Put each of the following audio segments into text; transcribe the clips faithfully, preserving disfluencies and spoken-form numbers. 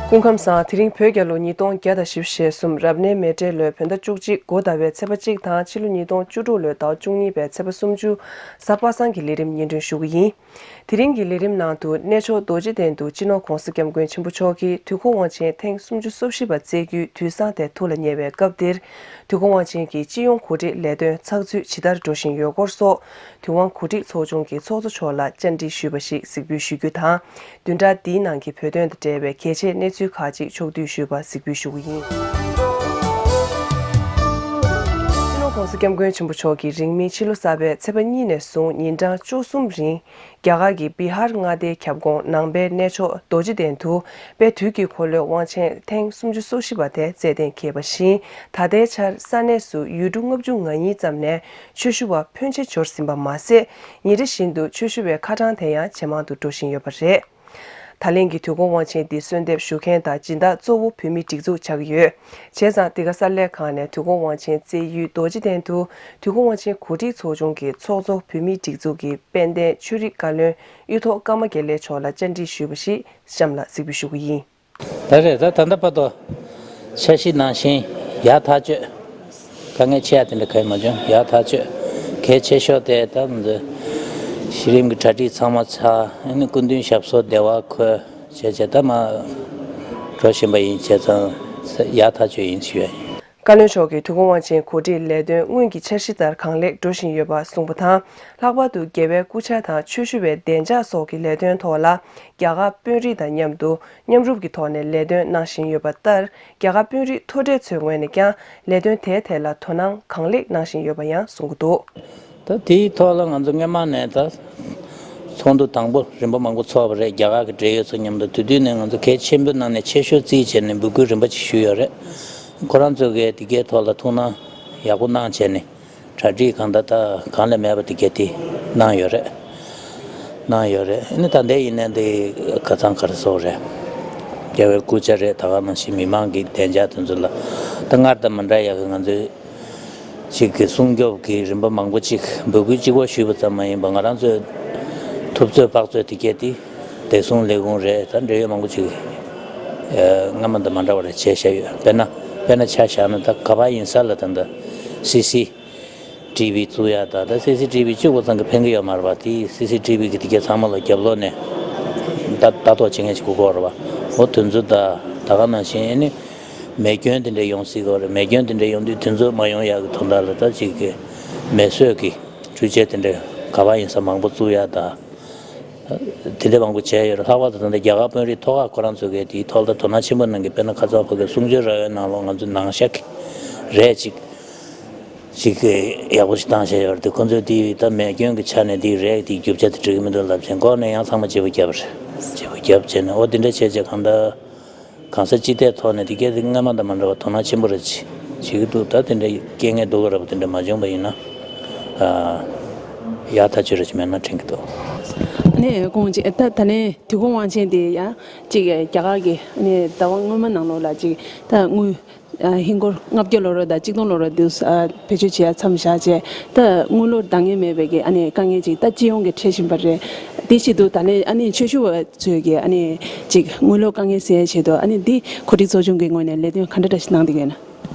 སྐུ་ཁམས་བཟང་། དེ་རིང་བོད་རྒྱལ་ལོ་ཉིས་སྟོང་བརྒྱ་དང་བཞི་བཅུ་ཞེ་གསུམ་རབ་གནས་མེ་སྤྲེལ་ལོའི་བོད་ཟླ་བཅུ་གཅིག་འགོ་ཟླ་བའི་ཚེས་པ་གཅིག་དང་ཕྱི་ལོ་ཉིས་སྟོང་བཅུ་དྲུག་ལོའི་ཟླ་བ་བཅུ་གཉིས་པའི་ཚེས་པ་སུམ་ཅུ། གཟའ་པ་སངས་ཀྱི་ལས་རིམ་སྙན་སྒྲོན་ཞུ་གི་ཡིན། དེ་རིང་གི་ལས་རིམ་ནང་དུ་གནས་མཆོག་རྡོ་རྗེ་གདན་དུ་སྤྱི་ནོར་༧གོང་ས་༧སྐྱབས་མགོན་ཆེན་པོ་མཆོག་གིས་དུས་འཁོར་དབང་ཆེན་ཐེངས་སུམ་ཅུ་སོ་བཞི་པ་བསྩལ་རྒྱུའི་དུས་བཟང་དེ་ཐུགས་ལ་ཉེ་བའི་སྐབས་འདིར། དུས་འཁོར་དབང་ཆེན་གྱི་སྤྱི་ཡོངས་གོ་སྒྲིག་ལས་དོན་ཚགས་ཚུད་ཇི་ལྟར་འགྲོ་བཞིན་ཡོད་སྐོར་སོགས། དུས་དབང་གོ་སྒྲིག་ཚོགས་ཆུང་གི་ཚོགས་གཙོ་མཆོག་ལ་བཅར་འདྲི་ཞུས་པ་ཞིག་གཟིགས་འབུལ་ཞུ་རྒྱུ་དང་། བདུན་ཕྲག་འདིའི་ནང་གི་བོད་དོན་དང་འབྲེལ་བའི་གལ་ཆེའི་གནས་ཚུལ་ཁག་ཅིག་ཕྱོགས་བསྡུས་ཞུས་པ་གཟིགས་འབུལ་ཞུ་གི་ཡིན། སྤྱི་ནོར་༧གོང་ས་༧སྐྱབས་མགོན་ཆེན་པོ་མཆོག་གིས་རིང་མིན་ཕྱི་ལོ་གསར་པའི་ཚེས་པ་གཉིས་ནས་བཟུང་ཉིན་གྲངས་བཅུ་གསུམ་རིང་། རྒྱ་གར་གྱི་བི་ཧར་མངའ་སྡེའི་ཁྱབ་ཁོངས་ནང་པའི་གནས་མཆོག་རྡོ་རྗེ་གདན་དུ་དཔལ་དུས་ཀྱི་འཁོར་ལོའི་དབང་ཆེན་ཐེངས་སུམ་ཅུ་སོ་བཞི་པ་དེ་རྩེད་གཏན་འཁེལ་བ་བཞིན། ད་ལྟའི་ཆར་ས་གནས་སུ་ཡུལ་གྲུ་ལྔ་བཅུ་ང་གཉིས་ཙམ་ནས་ཆོས་ཞུ་བ་ཕོན་ཆེ་འབྱོར་ཟིན་པ་མ་ཟད། ཉིན་རེ་བཞིན་དུ་ཆོས་ཞུ་བའི་ཁ་གྲངས་དེ་ཡང་ཇེ་མང་དུ་འགྲོ་བཞིན་ཡོད་པ་རེད། ད་ལན་གྱི་དུས་འཁོར་དབང་ཆེན་འདི་གསོལ་འདེབས་ཞུ་མཁན་དང་སྦྱིན་བདག་གཙོ་བོ་བོད་མིའི་སྒྲིག་འཛུགས་ཆགས་ཀྱི་ཡོད། བྱས་ཙང་འདི་ག་གསར་ལས་ཁང་ནས་དུས་འཁོར་དབང་ཆེན་རྩེ་ཡུལ་རྡོ་རྗེ་གདན་དུ་དུས་འཁོར་དབང་ཆེན་གོ་སྒྲིག་ཚོགས་ཆུང་གི་ཚོགས་གཙོ་བོད་མིའི་སྒྲིག་འཛུགས་ཀྱི་དཔལ་ལྡན་ཆོས་རིག་བཀའ་བློན་གཡུ་ཐོག་ཀརྨ་དགེ་ལེགས་མཆོག་ལ་བཅར་འདྲི་ཞུས་པ་ཞིག་གཤམ་ལ་གཟིགས་འབུལ་ཞུ་གི་ཡིན། ད་རེད། ད་ད་ལྟ་བར་དུ་འཆར་གཞི་ནང་བཞིན་ཡག་ཐག་ཆོད། དཀའ་ངལ་ཆེ་ཡ་དེ་འདྲ་གང་ཡང་མ་བྱུང་། ཡག་ཐག་ཆོད། གལ་ཆེ་ཤོས་དེ་ད་ང་ཚོའི་གཞི་རིམ་གྱི་གྲ་སྒྲིག་ཚང་མ་ཚར། ཨ་ནི་སྐུ་མདུན་ཞབས་སོར་བདེ་བར་འཁོད་བྱས་བྱས་ད་མར་འགྲོ་བཞིན་པ་ཡིན། བྱས་ཙང་ཡག་ཐག་ཆོད་ཡིན་ཞུ་ཡ་ཡིན། བཀའ་བློན་མཆོག་གིས་དུས་འཁོར་དབང་ཆེན་གོ་སྒྲིག་ལས་དོན་སྔོན་གྱི་འཆར་གཞི་ལྟར་གང་ལེགས་འགྲོ་བཞིན་ཡོད་པ་གསུངས་པ་དང་། ལྷག་པར་དུ་རྒྱལ་བའི་སྐུ་ཕྱག་དང་ཆོས་ཞུ་བའི་བདེ་འཇགས་སོགས་ཀྱི་ལས་དོན་ཐོག་ལ་རྒྱ་གར་དཔོན་རིགས་དང་མཉམ་དུ་མཉམ་རུབ་ཀྱི་ཐོག་ནས་ལས་དོན་གནང་བཞིན་ཡོད་པ་ལྟར། རྒྱ་གར་དཔོན་རིགས་མཐོ་གྲས་ཚོའི་ངོས་ནས་ཀྱང་ལས་དོན་དེའི་ཐད་ལ་དོ་སྣང་གང་ལེགས་གནང་བཞིན་ཡོད་པ་ཡང་གསུང་གི་འདུག། ད་དེའི་ཐོག་ལ་ང་ཚོ་སྔོན་མ་ནས་ད་ཚོགས་འདུ་དང་པོ་རིམ་པ་མང་པོ་ཚོགས་པ་རེད། རྒྱ་གར་གྱི་འབྲེལ་ཡོད་ཚོ་མཉམ་དུ། དེ་དུས་ནས་ང་ཚོ་གལ་ཆེན་པོའི་ནང་ནས་ཆེ་ཤོས་རྩིས་བྱས་ནས་འབོད་སྐུལ་རིམ་པ་ཅིག་ཞུས་ཡོད་རེད། ཁོ་རང་ཚོ་གིས་དེ་གའི་ཐོག་ལ་ཐུགས་སྣང་ཡག་པོ་གནང་བྱས་ནས། གྲ་སྒྲིག་གང་ལྟར་ད་གང་ལས་མེད་པ་དེ་གས་དེ་གནང་ཡོད་རེད། གནང་ཡོད་རེད། ཨ་ནི་ད་ལྟའི་ཡིན་ནའི་འདི་ཁ་སང་ག་རེ་ཟེར་དགོས་རེད། རྒྱལ་བའི་སྐུ་ཕྱག་རེད། ད་ག་ནང་བཞིན་མི་མང་གི་བདེ་འཇགས་དེ་ཚོ་ལ་ད་སྔར་དང་མ་འདྲ་ཡག་གི་ང་ཚོའི་ཅིག་གི་སྲུང་སྐྱོབ་ཀྱི་རིམ་པ་མང་པོ་ཅིག་འབོད་སྐུལ་གཅིག་པོ་ཞུས་པ་ཙམ་མ་ཡིན་པ། ང་རང་ཚོའི་ཐུབ་ཚོད་དཔག་ཚོད་དེ་གས་དེ་བདེ་སྲུང་ལས་ཁུངས་རེད། ད་འབྲེལ་ཡོད་མང་པོ་ཅིག་སྔ་མ་དང་མ་འདྲ་བ་རེ་བྱས་བཞག་ཡོད། དཔེར་ན་དཔེར་ན་ཆ་བཞག་ན་ད་ག་པར་ཡིན་ས་ལ་ད་ད་སི་སི། ཊི་ཝི་བཙུགས་ཡ་ད་ད་སི་སི་ཊི་ཝི་གཅིག་པོ་ཙམ་གྱིས་ཕན་གྱི་ཡོད་མ་རེད་པ། དེ་སི་སི་ཊི་ཝི་གི་དེ་གས་ཚང་མ་ལ་རྒྱབ་ལོགས་ནས་ལྟ་ལྟ་རྟོག་བྱེད་མཁན་ཞིག་དགོས་ཀྱི་ཡོད་རེད་པ། འོ་དེ་ཚོ་ད་ད་ག་ནང་བཞིན་ཨ་ནི་མེ་སྐྱོན་དེ་འདྲ་ཡོང་སྲིད་ཀྱི་ཡོད་རེད། མེ་སྐྱོན་དེ་འདྲ་ཡོང་དུས་དེ་ཚོ་མ་ཡོང་ཡག་གི་དོན་དག་ལ་ད་ཅིག་གི་མེ་གསོད་ཀྱི་འཕྲུལ་ཆས་དེ་འདྲ་ག་པར་ཡིན་ས་མང་པོ་བཙུགས་ཡ་ད། དེ་འདྲ་མང་པོ་བྱས་ཡོད་རེད། ལྷག་པར་དུ་ད་ལྟ་རྒྱ་གར་དཔོན་རིགས་ཐོག་ཁག་ཁོ་རང་ཚོ་གིས་དེའི་ཐོག་ལ་དོ་སྣང་ཆེན་པོ་གནང་གི། དཔེར་ན་ཁ་སང་ཕ་གི་གསུང་ཆོས་ར་བའི་ནང་ལོགས་ང་ཚོ་ནང་ཤག་གི་རས་ཅིག་ཅིག་ཡག་པོ་ཞིག་བཏང་བཞག་ཡོད་རེད། དེ་ཁོ་ཚོས་དེ་ད་མེ་སྐྱོན་གྱི་ཆ་ནས་དེ་རས་དེ་རྒྱུ་ཆ་དེ་འགྲིག་གི་མི་འདུག་ལབ་བྱས་འགོ་ནས་ཡང་ཚང་མ་བརྗེ་པོ་བརྒྱབ་རེད། བརྗེ་པོ་བརྒྱབ་བྱས་ནས་འོ་དེ་འདྲ་བྱས་བྱས་གང་ལྟར་གང་ས་ཅི་ལྟའི་ཐོག་ནས་དེ་གས་དེ་སྔ་མ་དང་མ་འདྲ་བ་དོ་སྣང་ཆེན་པོ་རེ་བྱེད་བྱེད་ཀྱི་འདུག། ད་དེ་འདྲ་རྐྱེན་ངན་སྡུག་ག་ར་བ་དེ་འདྲ་མ་བྱུང་བ་ཡིན་ན། ཨ། ཡག་ཐག་ཆོད་རེ་ཅིག་མེད་ན་དྲན་གྱི་འདུག། ནས་གོང་ཅིག་ད་ད་ལན་དུས་འཁོར་དབང་ཆེན་དེ་ཡང་ཅིག་རྒྱ་གར་གྱི་ནས་ཟླ་བ་སྔོན་མ་ནང་ལོགས་ལ་ཅིག་ད་དངུལ་ཨ་ཧིན་སྒོར་ལྔ་བརྒྱ་ལོ་རེ་དང་གཅིག་སྟོང་ལོ་རེ་དུ་ཨ་བེད་སྤྱོད་བྱེད་ཡ་མཚམས་བཞག་བྱས། ད་དངུལ་ལོར་འདང་ངེས་མེད་པའི་གི་ཨ་ནི་དཀའ་ངལ་ཅིག་ད་སྤྱི་ཡོངས་ཀྱི་འཕྲད་བཞིན་པ་རེད། དེ་ཆེད་དུ་ད་ལན་ཨ་ནི་ཆོས་ཞུ་བ་ཚོས་ཀྱི་ཨ་ནི་ཅིག་དངུལ་ལོར་དཀའ་ངལ་སེལ་ཡ་ཆེད་དུ་ཨ་ནི་འདི་གོ་སྒྲིག་ཚོགས་ཆུང་གི་ངོས་ནས་ལས་དོན་ག་འདྲ་འདྲ་ཞིག་གནང་བསྡད་ཡོད་ན།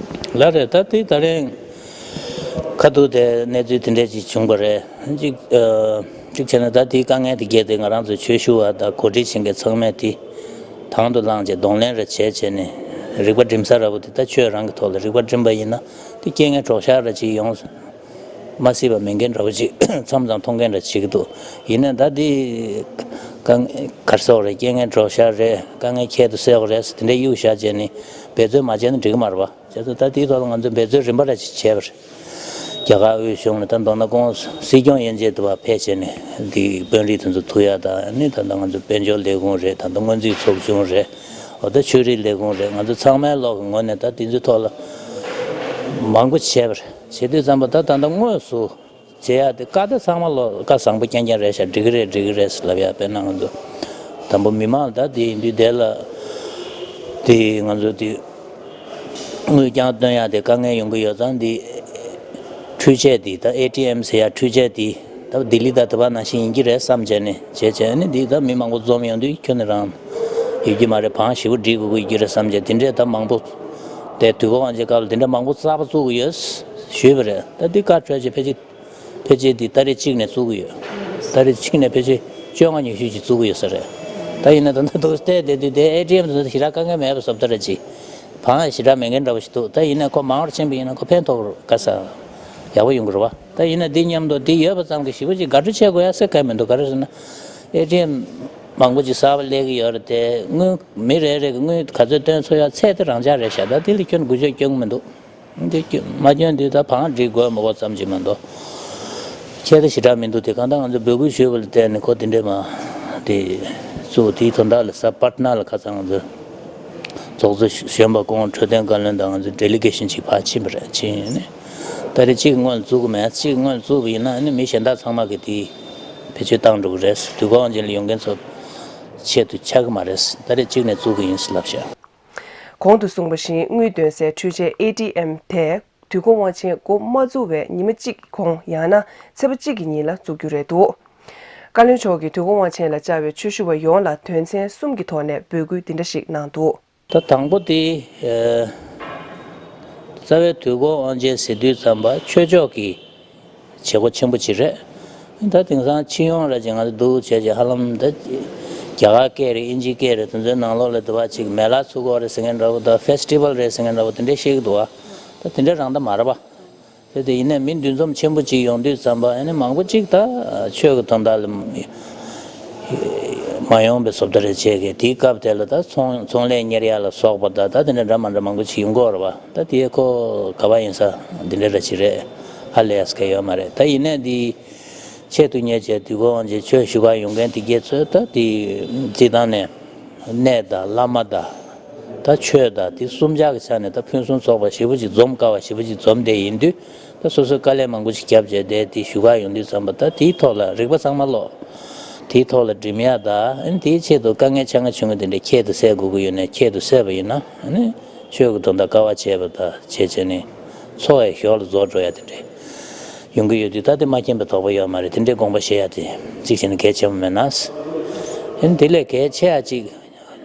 ལགས་རེད། ད་དེ་ད་རིང་ཁ་ཐུག་དེ་གནས་ཚུལ་དེ་འདྲས་ཅིག་བྱུང་བ་རེད། གཅིག་ཨ། གཅིག་བྱས་ན་ད་དེའི་དཀའ་ངལ་དེ་བརྒྱད་དེ་ང་རང་ཚོ་ཆོས་ཞུ་བ་དང་གོ་སྒྲིག་བྱེད་མཁན་ཚང་མས་དེ་དང་དུ་བླངས་བྱས་གདོང་ལེན་རེ་བྱས་བྱས་ནས་རིག་པ་སྒྲིམ་ས་འདྲ་པོ་དེ་ད་ཆོས་རང་གི་ཐོག་ལ་རིག་པ་སྒྲིམ་པ་ཡིན་ན་དེ་རྐྱེན་ངན་གྲོགས་ཤར་ར་ཅིག་ཡོང་མ་སྲིད་པ་མེད་མཁན་འདྲ་པོ་ཅིག་མཚམས་མཚམས་མཐོང་མཁན་འདྲ་བྱེད་ཀྱི་འདུག། ཡིན་ནའི་ད་དེ་དཀའ་ངལ་ག་རེ་ཟེར་དགོས་རེད། རྐྱེན་ངན་གྲོགས་ཤར་རེད། དཀའ་ངལ་ཁྱད་དུ་གསོད་དགོས་རེད་ཟེར་དེ་འདྲས་གཡུག་བཞག་བྱས་ནས་འབད་རྩོལ་མ་བྱས་ན་འགྲིག་གི་མ་རེད་པ། བྱས་ཙང་ད་དེའི་ཐོག་ལ་ང་ཚོས་འབད་རྩོལ་རིམ་པ་ར་ཅིག་བྱས་པ་རེད། རྒྱ་གར་དབུས་གཞུང་ནས་ད་མདོར་ན་ཁོང་སྲིད་སྐྱོང་ཡན་ཆད་དུ་བ་ཕེབས་བྱས་ནས་འདི་དཔོན་རིགས་དེ་ཚོ་ཐུག་ཡ་དང་། ཨ་ནི་ད་ལྟ་ང་ཚོ་དཔལ་འབྱོར་ལས་ཁུངས་རེད། ད་ལྟ་སྔོན་རྩིས་ཚོགས་ཆུང་རེད། འོ་ད་ཆོས་རིག་ལས་ཁུངས་རེད། ང་ཚོ་ཚང་མའི་ལོག་གི་ངོས་ནས་ད་དེ་ཚོའི་ཐོག་ལ་མང་པོ་བྱས་པ་རེད། བྱེད་དུས་ཙམ་པ་ད་ད་ལྟ་དངོས་སུ་བྱེད་ཡ་དེ་བཀའ་ད་ཚང་མ་ལོ་བཀའ་བཟང་པོ་རྐྱང་རྐྱང་རེད་ཤག། འགྲིག་གི་རེད་འགྲིག་གི་རེད་ལབ་ཡ། དཔེར་ན་ང་ཚོ་དང་པོ་མི་མང་ད་དེ་ཡིན་དུས་དེ་ལ་དེ་ང་ཚོ་དེ་དངུལ་རྐྱང་བཏོན་ཡ་དེ་དཀའ་ངལ་ཡོང་གི་ཡོད་ཙང་། དེ་འཕྲུལ་ཆས་དེ་ད་ཨེ་ཊི་ཨེམ་ཟེར་ཡ་འཕྲུལ་ཆས་དེ་ད་ལྡི་ལི་ད་དེ་བ་ནང་བཞིན་ཡིན་གྱི་རེད་བསམ་བྱས་ནས་བྱས་བྱས་ནས་དེ་ད་མི་མང་པོ་འཛོམས་ཡོང་དུས་ཁྱོན་ནས་རང་ ཡོད་ཀྱི་མ་རེད། བང་ཞེ་པོ་སྒྲིག་དགོས་ཀྱི་ཡོད་ཀྱི་རེད་བསམ་བྱས། དེ་འདྲས་ད་མང་པོ། དེ་དུས་འཁོར་དབང་ཆེན་སྐབས་ལ་དེ་འདྲས་མང་པོ་གསར་པ་བཙུགས་ཀྱི་ཡོད་ཞུས་པ་རེད། ད་འདི་བཀའ་འཁྲོལ་བྱས་ཕལ་ཆེར། ཕལ་ཆེར་འདི་ཏ་རིག་གཅིག་ནས་བཙུགས་ཀྱི་ཡོད། ཏ་རིག་གཅིག་ནས་ཕལ་ཆེར་བཅོ་ལྔ་ཉི་ཤུ་ཅིག་བཙུགས་ཀྱི་ཡོད་ས་རེད། ད་ཡིན་ན་ད་ལྟ་འདུག་བལྟས་བསྡད་དུས་དེ་ཨེ་ཊི་ཨེམ་དེ་ཚོ་ཞེ་དྲག་དཀའ་ངལ་མེད་པ་བཟོ་ལྟ་རེད་ཅིག་བང་ཞེ་དྲག་མེད་མཁན་འདྲ་པོ་ཞིག་འདུག་ད་ཡིན་ན་ཁོ་མང་བར་ཕྱིན་པ་ཡིན་ན་ཁོ་ཕན་ཐོགས་དཀའ་ས་ཡག་པོ་ཡོང་གི་རེད་བ། ད་ཡིན་ན་འདི་མཉམ་དུ་འདི་ཡོད་པ་ཙམ་གྱིས་ཞེ་པོ་ཅིག་དགའ་སྤྲོ་བྱེད་དགོས་ཡ་ཟེར་ག་མི་འདུག་ག་རེ་ཟེར་ན། ཨེ་ཊི་ཨེམ་མང་པོ་ཅིག་གསར་པ་སླེབས་ཀྱི་ཡོད་རེད་དེ། དངུལ་མི་རེ་རེ་གི་དངུལ་ག་ཚོད་བཏོན་ཚུགས་ཡ་ཚད་དེ་རང་འཇགས་རེད་ཤག་ད་དེ་ལ་ཁྱོན་འགུལ་སྐྱོད་སྐྱོན་གྱི་མི་འདུག་འདི་སྐྱོན་མ་སྐྱོན་དུས་ད་བང་སྒྲིག་དགོས་མ་དགོས་ཙམ་ཅིག་མ་གཏོགས། ཁྱད་དེ་ཞེ་དྲག་མི་འདུག་དེ་གང་ལྟར་ང་ཚོ་འབོད་སྐུལ་ཞུས་པ་ལ་བརྟེན་ནས་ཁོ་དེ་འདྲས་མ་དེ་བཙུགས། དེའི་དོན་དག་ལ་གཟའ་པ་ཊ་ན་ལ་ཁ་སང་ང་ཚོ་ཚོགས་གཙོ་གཞོན་པ་སྐུ་ངོ་འཕྲོད་བསྟེན་བཀའ་བློན་དང་ང་ཚོ་ཌེ་ལི་གེ་ཤན་ཅིག་ཕར་ཕྱིན་པ་རེད། ཕྱིན་ནས་ཏ་རིག་གཅིག་སྔོན་ལ་བཙུགས་ཀྱི་མེད། གཅིག་སྔོན་ལ་བཙུགས་པ་ཡིན་ན་ནི་མི་གཞན་དག་ཚང་མ་གིས་དེ་བེད་སྤྱོད་བཏང་འགྲོ་གི་རེད། དུས་འཁོར་དབང་ཆེན་ལ་ཡོང་མཁན་ཚོ་ཆེད་དུ་ཆགས་ཀྱི་མ་རེད། ཏ་རིག་གཅིག་ནས་བཙུགས་ཀྱི་ཡིན་ཟེར་ལབ་ཤག་གོང་དུ་གསུངས་པ་བཞིན་དངུལ་འདོན་སའི་འཕྲུལ་ཆས་ཨེ་ཊི་ཨེམ་དེ་དུས་འཁོར་དབང་ཆེན་འགོ་མ་བཙུགས་པའི་ཉི་མ་གཅིག་གོང་ཡང་ན་ཚེས་པ་གཅིག་གི་ཉིན་ལ་བཙུགས་རྒྱུ་རེད་འདུག་བཀའ་བློན་མཆོག་གིས་དུས་འཁོར་དབང་ཆེན་ལ་བཅར་བའི་ཆོས་ཞུ་བ་ཡོངས་ལ་དོན་ཚན་གསུམ་གྱི་ཐོག་ནས་འབོད་སྐུལ་འདི་འདྲ་ཞིག་གནང་འདུག་ད་དང་པོ་དེ། ཨ། རྩ་བའི་དུས་འཁོར་དབང་ཆེན་ཟེར་དུས་ཙམ་པ་ཆོས་ཕྱོགས་ཀྱི་བྱེད་སྒོ་ཆེན་པོ་ཅིག་རེད། ད་དེང་སང་སྤྱི་ཡོངས་ར་ཅིག་ང་ཚོ་འདུག་བྱས་བྱས་ཧ་ལམ་ད་རྒྱ་གར་སྐད་རེད། དབྱིན་ཇིའི་སྐད་རེད། དེ་ཚོའི་ནང་ལོགས་ལ་དུ་བ་ཅིག་མེ་ལ་ཚུགས་ཀྱི་ཡོད་རེད་ཟེར་མཁན་འདྲ་པོ་དང་ཕེ་སི་ཊི་བལ་རེད་ཟེར་མཁན་འདྲ་པོ་དེ་འདྲས་བཤད་ཀྱི་འདུག་བ། ད་དེ་འདྲས་རང་ད་མ་རེད་པ། དེ་དེ་ཡིན་ནའི་མི་འདུ་འཛོམས་ཆེན་པོ་ཅིག་ཡོང་དུས་ཙམ་པ་ཨ་ནི་མང་པོ་ཅིག་ད་ཆོས་ཀྱི་དོན་དག་ལ་མ་ཡོང་པའི་བཟོ་ལྟ་རེ་བྱས་ཀྱི། དེའི་སྐབས་དེ་ལ་ད་ཚོང་ཚོང་ལས་གཉེར་ཡ་ལ་སོགས་པ་ད་ད་དེ་འདྲ་འདྲ་མ་འདྲ་མང་པོ་ཅིག་ཡོང་གི་ཡོད་རེད་པ། ད་དེ་ཁོ་ག་པར་ཡིན་ས་འདི་འདྲ་ར་ཅིག་རེད། ཧ་ལས་ཡ་ས་ག་ཡོད་མ་རེད། ད་ཡིན་ནའི་འདི་ཆེད་དུ་གཉེར་བྱས་དུས་འཁོར་དབང་ཆེན་ཆོས་ཞུ་གར་ཡོང་མཁན་དེ་གས་ཚོས་ད་དེ་སྤྱིར་བཏང་ནས་གནས་དང་བླ་མ་དང་ད་ཆོས་དང་དེ་གསུམ་ཆར་གྱི་ཆ་ནས་ད་ཕུན་སུམ་ཚོགས་པ་ཞེ་པོ་ཅིག་འཛོམས་དཀའ་བ་ཞེ་པོ་ཅིག་འཛོམས་བསྡད་ཡིན་དུས། ད་སོ་སོས་དཀའ་ལས་མང་པོ་ཞིག་བརྒྱབ་བྱས་བསྡད་དེ་ཞུ་གར་ཡོང་དུས་ཙམ་པ་ད་དེའི་ཐོག་ལ་རིག་པ་ཚང་མ་ཀློག་དེའི་ཐོག་ལ་འགྲིམ་ཡ་ད་ཨ་ནི་དེའི་ཆེད་དུ་དཀའ་ངལ་ཆེ་ང་ཆུང་ངུ་དེ་འདྲ་ཁྱད་དུ་བསད་དགོས་ཀྱི་ཡོད་ནའི་ཁྱད་དུ་བསད་པ་ཡིན་ན་ཨ་ནི་ཆོས་ཀྱི་དོན་དག་དཀའ་བ་བྱས་པ་ད་བྱས་བྱས་ནས་འཚོ་བའི་ཞོར་ལ་རྫོགས་འགྲོ་ཡ་དེ་འདྲ་ཡོང་གི་ཡོད་དུས། ད་དེ་མ་མཁྱེན་པའི་དོགས་པ་ཡོད་མ་རེད། དེ་འདྲའི་དགོངས་པ་བཞེས་ཡ་དེ་གཅིག་བྱས་ནས་གལ་ཆེན་པོ་མེད་ན། ཨ་ནི་དེ་ལས་གལ་ཆེ་ཡ་གཅིག་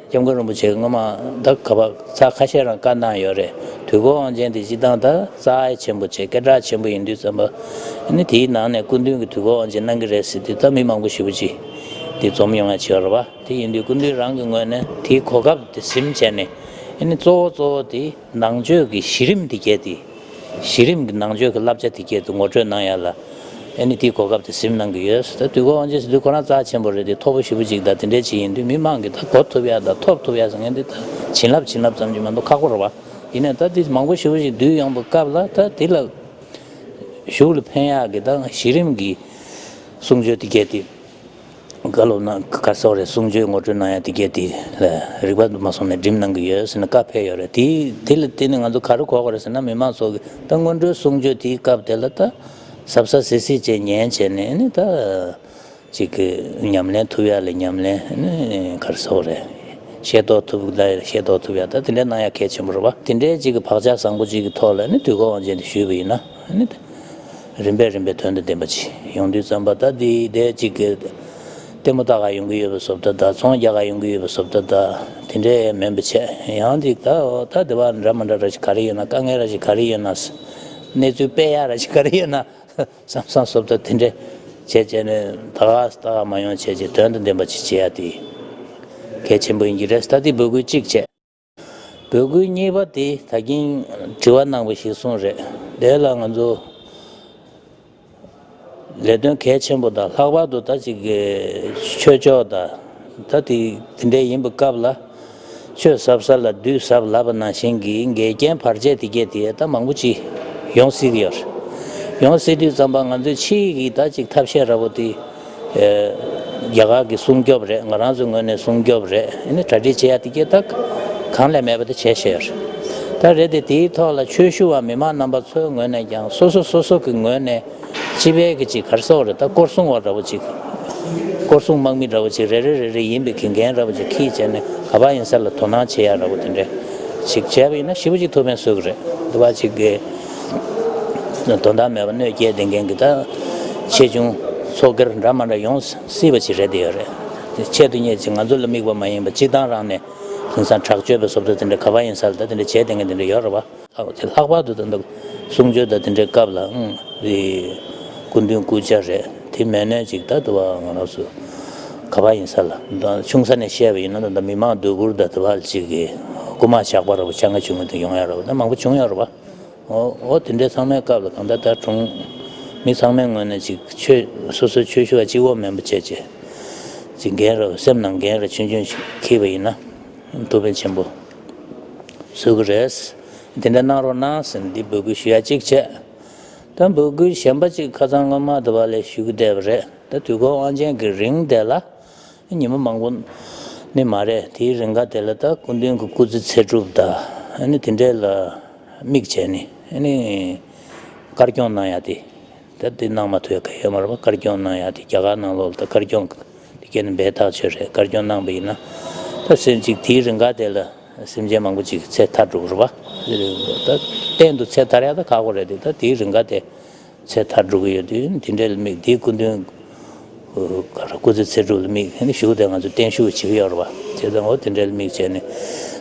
སྐྱབས་མགོན་རིན་པོ་ཆེ་གིས་སྔོན་མ་ད་ག་པར་ཚར་ཁ་ཤས་རང་བཀའ་གནང་ཡོད་རེད། དུས་འཁོར་དབང་ཆེན་དེ་སྤྱིར་བཏང་ད་རྩ་ཆེན་པོ་བྱས་སྐད་གྲགས་ཆེན་པོ་ཡིན་དུས་ཙམ་པ། ཨ་ནི་དེའི་ནང་ནས་སྐུ་མདུན་གྱིས་དུས་འཁོར་དབང་ཆེན་གནང་གི་རེད་ཟེར་དུས་ད་མི་མང་པོ་ཞེ་པོ་ཅིག་དེ་འཛོམས་ཡོང་ཡ་བྱས་ཡོད་རེད་པ། དེ་ཡིན་དུས་སྐུ་མདུན་རང་གི་ངོས་ནས་དེའི་གོ་སྐབས་དེ་ཟིན་བྱས་ནས་ཨ་ནི་གཙོ་བོ་གཙོ་བོ་དེ་ནང་ཆོས་ཀྱི་གཞི་རིམ་དེ་གས་དེ། གཞི་རིམ་གྱི་ནང་ཆོས་ཀྱི་བསླབ་བྱ་དེ་སྐད་དུ་ངོ་སྤྲོད་གནང་ཡ་ལ་ཨ་ནི་དེའི་གོ་སྐབས་དེ་ཟིན་གནང་གི་ཡོད། ད་དུས་འཁོར་དབང་ཆེན་ཟེར་དུས་ཁོ་རང་རྩ་ཆེན་པོ་རེད་དེ། མཐོ་པོ་ཞེ་པོ་ཅིག་དང་དེ་འདྲས་ཅིག་ཡིན་དུས་མི་མང་གིས་ད་གོ་ཐུབ་ཡ་དང་ཐོབ་ཐུབ་ཡ་ཟེར་མཁན་དེ་ད་བྱིན་རླབས་བྱིན་རླབས་ཙམ་གྱིས་མ་གཏོགས་ཁག་པོ་རེད་པ། ཡིན་ནའི་ད་དེ་མང་པོ་ཞེ་པོ་ཅིག་བསྡུས་ཡོང་བའི་སྐབས་ལ་ད་དེ་ལ་གཞུག་ལ་ཕན་ཡག་གི་ད་གཞི་རིམ་གྱི་གསུང་ཆོས་དེ་གས་དེ། བཀའ་སློབ་གནང་ག་སོགས་རེད། གསུང་ཆོས་ངོ་སྤྲོད་གནང་ཡ་དེ་གས་དེ་ལ་རིག་པ་མ་སོང་ནས་འགྲིམ་གནང་གི་ཡོད་ཟེར་ནས་བཀའ་ཕེབས་ཡོད་རེད། དེ་དེ་ལ་བརྟེན་ནས་ང་ཚོ་ག་རེ་གོ་དགོས་རེད་ཟེར་ན། མི་མང་ཚོ་གི་ད་སྔོན་འགྲོའི་གསུང་ཆོས་དེའི་སྐབས་དེ་ལ་ད་གཟབ་གཟབ་གཟིགས་གཟིགས་བྱས་ཉན་བྱས་ནས་ནི་ད་ཅིག་གི་ཉམས་ལེན་ཐུབ་ཡ་ལ་ཉམས་ལེན་ནི་ག་རེ་ཟེར་དགོས་རེད། ཤེས་རྟོགས་ཐུབ་ལ་ཤེས་རྟོགས་ཐུབ་ཡ་ད་དེ་འདྲ་གནང་ཡ་གལ་ཆེན་པོ་རེད་པ། དེ་འདྲའི་ཅིག་གི་བག་ཆགས་བཟང་པོ་ཅིག་གི་ཐོག་ལ་ནི་དུས་འཁོར་དབང་ཆེན་དེ་ཞུས་པ་ཡིན་ན་ནི། རིམ་པས་རིམ་པས་དོན་དང་ལྡན་པ་ཅིག་ཡོང་དུས་ཙམ་པ་ད་འདི་དེ་གཅིག་གི་ལྟད་མོ་ལྟ་ག་ཡོང་གི་ཡོད་པའི་བཟོ་ལྟ་དང་། ཚོང་རྒྱག་ག་ཡོང་གི་ཡོད་པའི་བཟོ་ལྟ་དང་། དེ་འདྲའི་མིན་པ་བྱས་ཡང་ཅིག་ད་འོ་ད་དེ་བ་འདྲ་མི་འདྲ་ར་ཅིག་ག་རེ་ཡོད་ན། དཀའ་ངལ་ར་ཅིག་ག་རེ་ཡོད་ན། གནས་ཚུལ་སྤེལ་ཡག་ར་ཅིག་ག་རེ་ཡོད་ན་བསམ་བསམ་བཟོ་ལྟ་དེ་འདྲ་བྱས་བྱས་ནས་ད་ག་ལྟ་ག་མ་ཡོང་བྱས་བྱས་དོན་དང་ལྡན་པ་ཅིག་བྱེད་ཡ་དེ་གལ་ཆེན་པོ་ཡིན་གྱི་རེད། ད་དེ་འབོད་སྐུལ་གཅིག་བྱས། འབོད་སྐུལ་གཉིས་པ་དེ་ད་གིན་དྲི་བ་གནང་བ་ཞིག་གསུངས་རེད། དེ་ལ་ང་ཚོ་ལས་དོན་གལ་ཆེན་པོ་དང་ལྷག་པར་དུ་ད་ཅིག་གི་ཆོས་ཕྱོགས་དང་ད་དེ་དེ་འདྲའི་ཡིན་པའི་སྐབས་ལ་ཆོས་ཟབ་ས་ལ་བདུད་ཟབ་ལབ་པ་ནང་བཞིན་གྱི་འགལ་རྐྱེན་བར་ཆད་དེ་གས་དེ་ད་མང་པོ་ཅིག་ཡོང་སྲིད་ཀྱི་ཡོད་རེད། ཡོང་སྲིད་དུས་ཙམ་པ་ང་ཚོས་ཕྱིའི་གི་ད་ཅིག་ཐབས་ཤེས་འདྲ་པོ་དེ། རྒྱ་གར་གྱི་སྲུང་སྐྱོབ་རེད། ང་རང་ཚོའི་ངོས་ནས་སྲུང་སྐྱོབ་རེད། ཨ་ནི་གྲ་སྒྲིག་བྱེད་ཡ་དེ་གས་ད་གང་ལས་མེད་པ་དེ་བྱས་བཞག་ཡོད་རེད། ད་རེད་དེ་དེའི་ཐོག་ལ་ཆོས་ཞུ་བ་མི་མང་རྣམ་པ་ཚོའི་ངོས་ནས་ཀྱང་སོ་སོ་སོ་སོ་གི་ངོས་ནས་སྤྱི་པའི་གི་ཅིག་ག་རེ་ཟེར་དགོས་རེད། ད་སྐོར་སྲུང་བ་འདྲ་པོ་ཅིག་སྐོར་སྲུང་དམག་མི་འདྲ་པོ་ཅིག་རེ་རེ་རེ་རེ་ཡིན་པའི་གི་འགན་འདྲ་པོ་ཅིག་འཁྱེར་བྱས་ནས་ག་པར་ཡིན་ས་ལ་དོ་སྣང་བྱེད་ཡ་འདྲ་པོ་དེ་འདྲས་ཅིག་བྱས་པ་ཡིན་ན་ཞེ་པོ་ཅིག་ཐུགས་ཕན་གསོས་གི་རེད། འདི་བ་ཅིག་གི་དོན་དག་མེད་པ་གནོད་སྐྱེལ་བསྡད་མཁན་གྱི་ད་ཆེ་ཆུང་ཚོགས་སྒེར་འདྲ་མ་འདྲ་ཡོང་སྲིད་པ་ཅིག་རེད་དེ་ཡོད་རེད། ཆེད་དུ་གཉེར་ཅིག་ང་ཚོ་ལ་དམིགས་པ་མ་ཡིན་པ་སྤྱིར་བཏང་རང་ནས་དེང་སང་དྲག་སྤྱོད་པ་སོབ་ཏུ་དེ་འདྲ་ག་པར་ཡིན་ས་ལ་ད་དེ་འདྲ་བྱས་དེ་འདྲ་ཡོད་རེད་བ། ཨོ་དེ་ལྷག་པར་དུ་ད་ལྟ་གསུང་ཆོས་དང་དེ་འདྲའི་སྐབས་ལ་ཨང་རེད། སྐུ་མདུན་སྐུ་ཕྱྭ་རེད། དེ་མིན་ནས་ཅིག་ད་དུ་བ་ང་རང་ཚོ་ག་པར་ཡིན་ས་ལ་ད་ཆུང་ས་ནས་བཤད་པ་ཡིན་ན་ད་ལྟ་མི་མང་སྡུག་གུར་ད་དུ་བ་ཅིག་གི་རྐུ་མ་ཇག་པ་ར་བ་ཆང་ཁ་བྱུང་བ་དེ་ཡོང་ཡ་ར་བ་ད་མང་པོ་བྱུང་ཡོད་ར་བ། ཨོ་ཨོ་དེ་འདྲའི་ཚང་མའི་སྐབས་ལ་གང་ལྟར་ད་གྲོང་མི་ཚང་མའི་ངོས་ནས་ཅིག་ཆོས་སོ་སོའི་ཆོས་ཞུ་བ་གཅིག་པོ་མིན་པ་བྱས་བྱས་ཅིག་འགན་ར་སེམས་ནང་འགན་ར་ཆུང་ཆུང་ཞིག་འཁྱེར་བ་ཡིན་ན་ཐུགས་ཕན་ཆེན་པོ་གསོས་ཀྱི་རེད། དེ་འདྲ་གནང་རོགས་གནང་ཟེར་ནས་འདི་འབོད་སྐུལ་ཞུ་ཡ་གཅིག་བྱས། ད་འབོད་སྐུལ་གཞན་པ་ཅིག་ཁ་སང་སྔོན་མ་དུ་བ་ལས་ཞུ་གི་བསྡད་པ་རེད། ད་དུས་འཁོར་དབང་ཆེན་གྱི་རིང་དེ་ལ་ཉི་མ་མང་པོ་ནི་མ་རེད། དེའི་རིང་ག་དེ་ལ་ད་སྐུ་མདུན་གྱི་སྐུ་ཚེ་ཚེ་སྒྲུབ་དང་ཨ་ནི་དེ་འདྲས་ལ་དམིགས་བྱས་ནས་ཨ་ནི་དཀར་སྐྱོང་གནང་ཡ་དེ་ད་དེ་གནང་མ་ཐུབ་ཡ་ག་ཡོད་མ་རེད་པ། དཀར་སྐྱོང་གནང་ཡ་དེ་རྒྱ་གར་ནང་ལོགས་ལ་ད་དཀར་སྐྱོང་དེ་སྐྱེས་ནས་འབད་ཐག་ཆོད་རེད། དཀར་སྐྱོང་གནང་པ་ཡིན་ན་ད་སེམས་ཅིག་དེའི་རིང་ག་དེ་ལ་སེམས་ཅན་མང་པོ་ཅིག་ཚེ་ཐར་འགྲོ་གི་རེད་པ། ད་གཏན་དུ་ཚེ་ཐར་ཡ་ད་ཁག་པོ་རེད་དེ་ད་དེའི་རིང་ག་དེ། ཚེ་ཐར་འགྲོ་གི་ཡོད་དུས་དེ་འདྲའི་ལ་དམིགས་དེའི་སྐུ་མདུན་སྐུ་ཚེ་ཚེ་སྒྲུབ་ལ་དམིགས་ཞུ་དེ་ང་ཚོ་བརྟན་བཞུགས་བྱེད་ཀྱི་ཡོད་རེད་བ། བྱས་ཙང་འོ་དེ་འདྲའི་ལ་དམིགས་བྱས་ནས་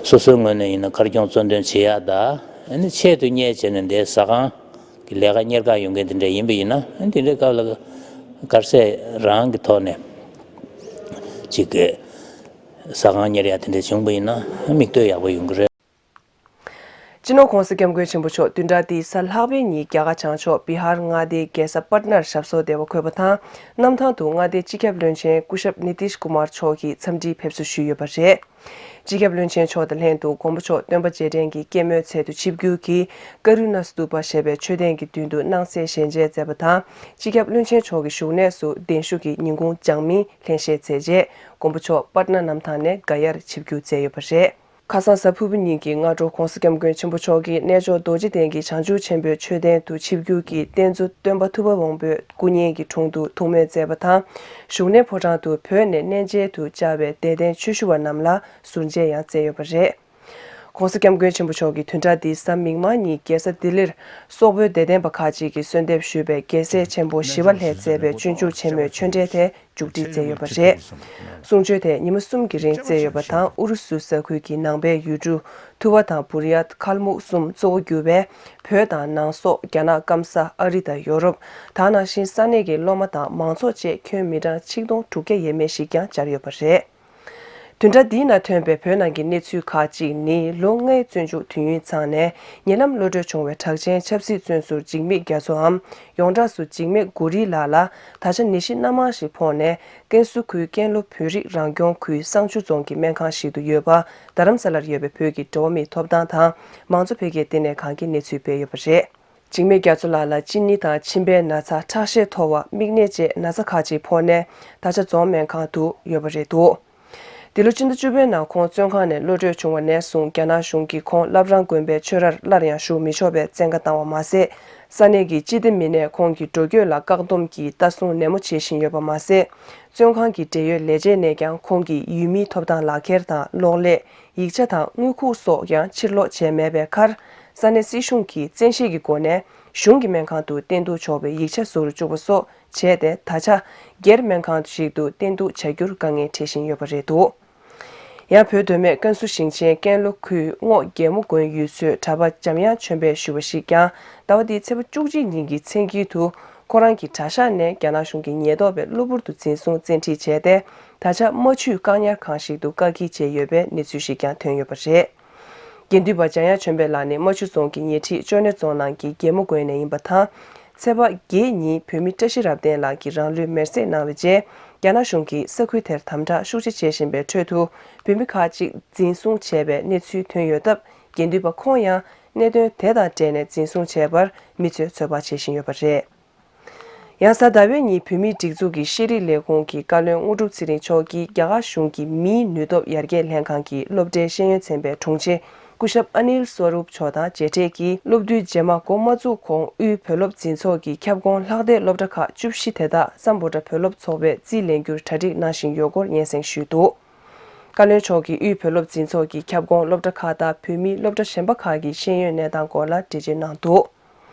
སོ་སོའི་ངོས་ནས་ཡིན་ན་དཀར་སྐྱོང་གཙོ་འདོན་བྱེད་ཡག་དང་ཨ་ནི་ཆེད་དུ་གཉེར་བྱས་ནས་འདའི་ཟ་ཁང་གི་ལས་ཀ་གཉེར་ག་ཡོང་མཁན་དེ་འདྲ་ཡིན་པ་ཡིན་ན་ཨ་ནི་དེ་འདྲའི་སྐབས་ལ་དཀར་ཟས་རང་གི་ཐོག་ནས་ཅིག་གི་ཟ་ཁང་གཉེར་ཡག་དེ་འདྲ་བྱུང་པ་ཡིན་ན་མིག་ལྟོས་ཡག་པོ་ཡོང་གི་རེད། སྤྱི་ནོར་༸གོང་ས་༸སྐྱབས་མགོན་ཆེན་པོ་མཆོག་བདུན་ཕྲག་འདིའི་གཟའ་ལྷག་པའི་ཉིན་རྒྱ་གར་བྱང་ཕྱོགས་བི་ཧར་མངའ་སྡེའི་རྒྱལ་ས་པཊ་ནར་ཞབས་སོར་བདེ་བར་འཁོད་པ་དང་། གནམ་ཐང་དུ་མངའ་སྡེའི་སྤྱི་ཁྱབ་བློན་ཆེན་སྐུ་ཞབས་ནི་ཏིཤ་ཀུ་མར་མཆོག་གིས་འཚམས་འདྲིའི་ཕེབས་བསུ་ཞུས་ཡོད་པ་རེད། སྤྱི་ཁྱབ་བློན་ཆེན་མཆོག་དང་ལྷན་དུ་མགོན་པོ་མཆོག་སྟོན་པ་རྗེས་དྲན་གྱི་སྐྱེད་མོས་ཚལ་དུ་ཆིབས་བསྒྱུར་གྱིས་ཀ་རུ་ན་སྟུ་པ་ཞེས་པའི་མཆོད་རྟེན་གྱི་མདུན་དུ་སྣང་གསལ་ཞལ་མཇལ་མཛད་པ་དང་། སྤྱི་ཁྱབ་བློན་ཆེན་མཆོག་གི་བཞུགས་གནས་སུ་གདན་ཞུ་གི་ཉིན་གུང་ལྗང་མིན་ལྷན་བཞེས་མཛད་རྗེས། མགོན་པོ་མཆོག་པཊ་ན་གནམ་ཐང་ནས་ག་ཡར་ཆིབས་བསྒྱུར་མཛད་ཡོད་པ་རེད། ཁ་སང་གཟའ་ཕུར་བུ་ཉིན་གྱི་སྔ་དྲོ་༸གོང་ས་༸སྐྱབས་མགོན་ཆེན་པོ་མཆོག་གིས་རྣལ་འབྱོར་རྡོ་རྗེ་གདན་གྱི་བྱང་ཆུབ་ཆེན་པོའི་མཆོད་རྟེན་དུ་ཆིབས་བསྒྱུར་གྱིས་རྟེན་གཙོ་སྟོན་པ་ཐུབ་པ་དབང་པོའི་སྐུ་བརྙན་གྱི་དྲུང་དུ་ཐུགས་སྨོན་མཛད་པ་དང་། བཞུགས་གནས་ཕོ་བྲང་དུ་བོད་ནས་གནས་མཇལ་དུ་བཅར་བའི་དད་ལྡན་ཆོས་ཞུ་བ་རྣམས་ལ་ཟུར་མཇལ་ཡང་མཛད་ཡོད་པ་རེད། ༸གོང་ས་༸སྐྱབས་མགོན་ཆེན་པོ་མཆོག་གིས་བདུན་ཕྲག་འདིའི་གཟའ་མིག་དམར་ཉིན་རྒྱལ་ས་ལྡི་ལིར་སོག་པོའི་དད་ལྡན་པ་ཁག་ཅིག་གིས་གསོལ་འདེབས་ཞུས་པའི་རྒྱལ་སྲས་ཆེན་པོ་ཞི་བ་ལྷས་མཛད་པའི་སྤྱོད་འཇུག་ཆེན་མོའི་ཆོས་འབྲེལ་དེ་མཇུག་སྒྲིལ་མཛད་ཡོད་པ་རེད། གསུང་ཆོས་དེ་ཉི་མ་གསུམ་གྱི་རིང་བསྩལ་ཡོད་པ་དང་། ཨུ་རུ་སུ་ས་ཁུལ་གྱི་ནང་པའི་ཡུལ་གྲུ་ཐུ་བ་དང་བུ་རི་ཡ་ཐི་ཁལ་མུག་གསུམ་གཙོ་བོ་གྱུར་པའི་བོད་དང་ནང་སོག་རྒྱ་ནག་སྐམ་ས་ཨ་རི་དང་ཡོ་རོབ། ད་ནང་བཞིན་ས་གནས་ཀྱི་སློབ་མ་དང་མང་ཚོགས་བཅས་ཁྱོན་མི་གྲངས་ཆིག་སྟོང་དྲུག་བརྒྱ་ཡས་མས་ཤིག་ཀྱང་བཅར་ཡོད་པ་རེད། བདུན་ཕྲག་འདིའི་ནང་ཐོན་པའི་བོད་ནང་གི་གནས་ཚུལ་ཁག་ཅིག་ནི། ལོ་ལྔའི་བཙོན་འཇུག་དུས་ཡུན་ཚང་ནས་ཉེ་ལམ་གློད་གྲོལ་བྱུང་བའི་གྲགས་ཅན་ཆབ་སྲིད་བཙོན་ཟུར་འཇིགས་མེད་རྒྱ་མཚོའམ། ཡོངས་གྲགས་སུ་འཇིགས་མེད་གུ་རི་ལགས་ལ་ད་ཆ་ནད་གཞི་སྣ་མང་ཞིག་ཕོག་ནས། ཀན་སུའུ་ཁུལ་ཀན་ལྷོ་བོད་རིགས་རང་སྐྱོང་ཁུལ་བསང་ཆུ་རྫོང་གི་སྨན་ཁང་ཞིག་ཏུ་ཡོད་པ། རྡ་རམ་ས་ལར་ཡོད་པའི་བོད་ཀྱི་འགྲོ་བ་མིའི་ཐོབ་ཐང་དང་མང་གཙོ་འཕེལ་རྒྱས་ལྟེ་གནས་ཁང་གིས་གནས་ཚུལ་སྤེལ་ཡོད་པ་རེད། འཇིགས་མེད་རྒྱ་མཚོ་ལགས་ལ་གཅིན་སྙི་དང་མཆིན་པའི་ན་ཚ། ཁྲག་ཤེད་མཐོ་བ། མིག་ནད་བཅས་ན་ཚ་ཁག་ཅིག་ཕོག་ནས་ད་ཆ་རྫོང་སྨན་ཁང་དུ་ཡོད་པ་རེད་འདུག། འདི་ལོ་སྤྱི་ཟླ་བཅུ་པའི་ནང་ཁོང་བཙོན་ཁང་ནས་གློད་གྲོལ་བྱུང་བ་ནས་བཟུང་རྒྱ་ནག་གཞུང་གིས་ཁོང་བླ་བྲང་དགོན་པའི་ཆོས་རར་སླར་ཡང་ཞུགས་མི་ཆོག་པའི་བཙན་བཀའ་བཏང་བ་མ་ཟད། ས་གནས་ཀྱི་སྤྱི་བདེ་མི་སྣས་ཁོང་གི་འགྲོ་སྐྱོད་ལ་བཀག་སྡོམ་གྱིས་ལྟ་སྲུང་ནན་མོ་བྱེད་བཞིན་ཡོད་པ་མ་ཟད། བཙོན་ཁང་གི་འབྲེལ་ཡོད་ལས་བྱེད་ནས་ཀྱང་ཁོང་གི་ཡུལ་མིའི་ཐོབ་ཐང་ལག་ཁྱེར་དང་གློག་ཀླད། ཡིག་ཆ་དང་དངུལ་ཁུག་སོགས་ཀྱང་ཕྱིར་སློག་བྱས་མེད་པའི་ཁར། ས་གནས་སྲིད་གཞུང་གིས་བཙན་ཤེད་ཀྱི་སྒོ་ནས་གཞུང་གི་སྨན་ཁང་དུ་བསྟེན་གཏུགས་ཆོག་པའི་ཡིག་ཆ་བཟོ་རུ་བཅུག་པ་སོགས་བྱས་ཏེ། ད་ཆ་སྒེར་སྨན་ཁང་ཞིག་ཏུ་བསྟེན་གཏུགས་བྱ་རྒྱུར་དཀའ་ངལ་འཕྲད་བཞིན་ཡོད་པ་རེད་འདུག། ཡང་བོད་མདོ་སྨད་ཀན་སུའུ་ཞིང་ཆེན་ཀན་ལྷོ་ཁུལ་རྔོག་རྒྱལ་མོ་དགོན་ཡུལ་ཚོའི་གྲྭ་པ་འཇམ་དབྱངས་ཆོས་འཕེལ་ཞུ་བ་ཞིག་ཀྱང་ཟླ་བ་འདིའི་ཚེས་པ་བཅུ་གཅིག་ཉིན་གྱི་མཚན་དཀྱིལ་དུ། ཁོ་རང་གི་གྲྭ་ཤག་ནས་རྒྱ་ནག་གཞུང་གི་ཉེན་རྟོག་པས་གློ་བུར་དུ་འཛིན་བཟུང་བཙན་ཁྲིད་བྱས་ཏེ། ད་ཆ་རྨ་ཆུའི་བཀག་ཉར་ཁང་ཞིག་ཏུ་བཀག་སྐྱིལ་བྱས་ཡོད་པའི་གནས་ཚུལ་ཞིག་ཀྱང་ཐོན་ཡོད་པ་རེད། དགེ་འདུན་པ་འཇམ་དབྱངས་ཆོས་འཕེལ་ལགས་ནི་རྨ་ཆུ་རྫོང་གི་ཉེ་འཁྲིས་ཅོ་ནེ་རྫོང་ནང་གི་རྒྱལ་མོ་དགོན་ནས་ཡིན་པ་དང་། ཚེས་པ་བརྒྱད་ཉིན་བོད་མི་བཀྲ་ཤིས་རབ་བརྟན་ལགས་ཀྱིས་རང་ལུས་མེར་སྲེག་གནང་བའི་རྗེས། རྒྱ་ནག་གཞུང་གིས་ས་ཁུལ་དེར་དམ་དྲག་ཤུགས་ཆེ་བྱེད་བཞིན་པའི་ཁྲོད་དུ། བོད་མི་ཁག་ཅིག་འཛིན་བཟུང་བྱས་པའི་གནས་ཚུལ་ཐོན་ཡོད་སྟབས། དགེ་འདུན་པ་ཁོང་ཡང་གནད་དོན་དེ་དང་འབྲེལ་ནས་འཛིན་བཟུང་བྱས་པར་མི་ཚོས་ཚོད་དཔག་བྱེད་བཞིན་ཡོད་པ་རེད། ཡང་གཟའ་ཟླ་བའི་ཉིན་བོད་མིའི་སྒྲིག་འཛུགས་ཀྱི་ཤེས་རིག་ལས་ཁུངས་ཀྱི་བཀའ་བློན་དངོས་གྲུབ་ཚེ་རིང་མཆོག་གིས་རྒྱ་གར་གཞུང་གི་མིའི་ནུས་སྟོབས་ཡར་རྒྱས་ལྷན་ཁང་གི་སློབ་གྲྭའི་ཤེས་ཡོན་ཚན་པའི་དྲུང་ཆེ་སྐུ་ཞབས་ཨ་ནིལ་སྭ་རུབ་མཆོག་དང་མཇལ་འཕྲད་ཀྱིས། སློབ་བསྡུའི་རྗེས་མ་འགོ་མ་བཙུགས་གོང་དབུས་བོད་སློབ་འཛིན་ཚོགས་ཀྱི་ཁྱབ་ཁོངས་ལྷག་སྡེར་སློབ་གྲྭ་ཁག་བཅུ་བཞི་དེ་དག་སམ་བྷོ་ཊ་བོད་སློབ་ཚོགས་པས་རྩིས་ལེན་རྒྱུར་གྲ་སྒྲིག་གནང་བཞིན་ཡོད་སྐོར་སྙན་སེང་ཞུས་འདུག། བཀའ་བློན་མཆོག་གིས་དབུས་བོད་སློབ་འཛིན་ཚོགས་ཀྱི་ཁྱབ་ཁོངས་སློབ་གྲྭ་ཁག་དང་བོད་མིའི་སློབ་གྲྭ་གཞན་པ་ཁག་གི་ཤེས་ཡོན་གནས་སྟངས་སྐོར་ལ་འགྲེལ་བརྗོད་གནང་འདུག།